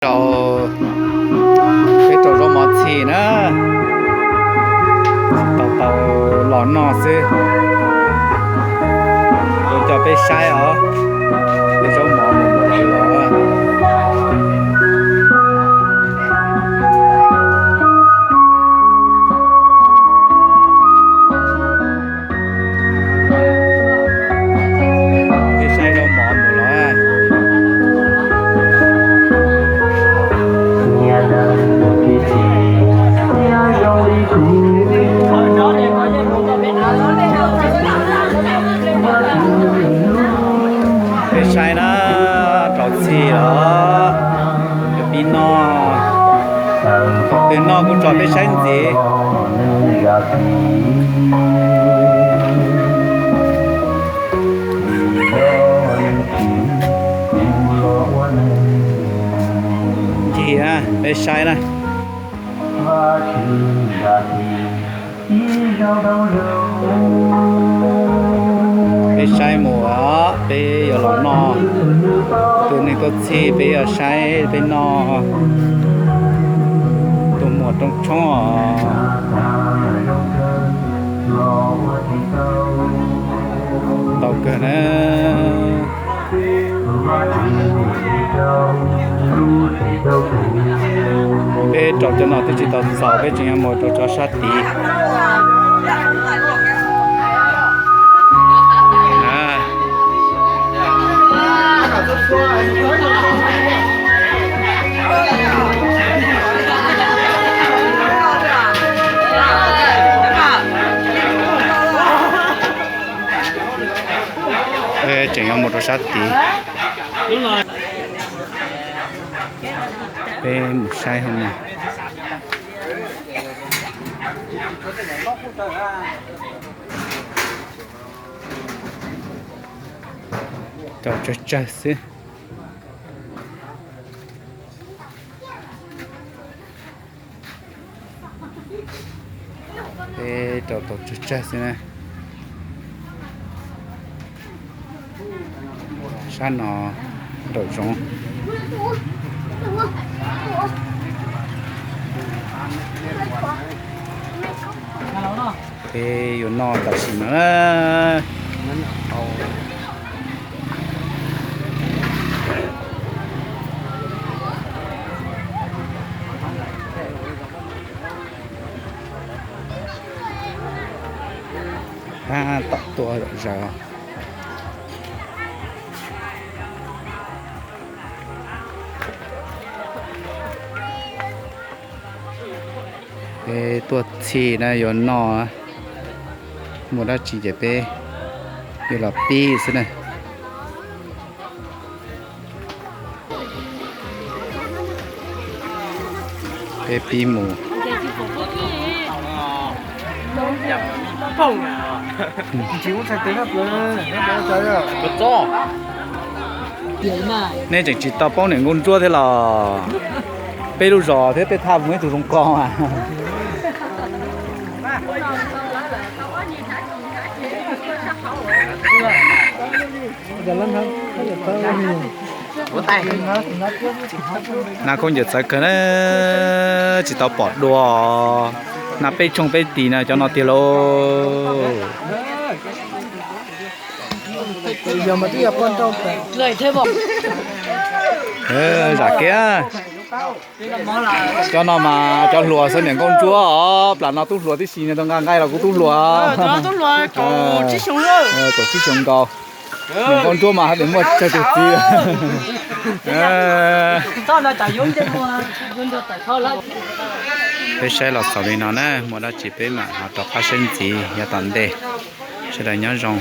Rau, peb rau zaub mov txhij na, tau tau los noj xwb. Kuv coj peb saib os, peb zaub mov mus los los. Peb saib zaub mov mus los. Peb saib na, rau txhij os, peb noj, twg noj kuj tso peb saib ntxiv. Ncig na, peb saib na. Peb saib mus os, peb yuav los noj. Tus neeg tuaj txhij peb yuav saib peb noj. Tus muam rooj tshoob os. Tau kawg na. Peb rau cov no twb tsis tau txaus, peb tseem yuav mus rau cov sab tid. Tseem yuav mus rau sab tid. Peb mus saib hauv no. Rau tsawg tsawg xwb. Peb rau tau tsawg tsawg xwb na. Sab no nraum zoov. Peb yuav noj tam sim no na. Tab tom tuaj zom zaws. Peb tuaj txhij na, yuav noj, muaj dab tsi ces peb yuav los pib xwb na. Peb pib mus. Nej tseem tsis tau paub niam nkauj ntsuab thiab los? Peb lub zos thiab peb thaj mus ib tug zoo ko mas. Nab khaub ncaws txawv kawg na, tsis tau pom dua. Nab peb tshooj peb tis no cov no tiag lauj. Zam kiag. Cov no mas cov hluas xwb, niam nkauj ntsuab os, plam no tub hluas tib si, nws tau nqa nqaij los kuv tub hluas. Kaum tsib xyoo nkaus. Niam nkauj ntsuab mas haj tseem muaj tsawg tus txiv. Peb saib los txaus li no na, muaj dab tsi peb mam ho rov qab saib ntxiv yav tom ntej. Sawv daws nyob zoo.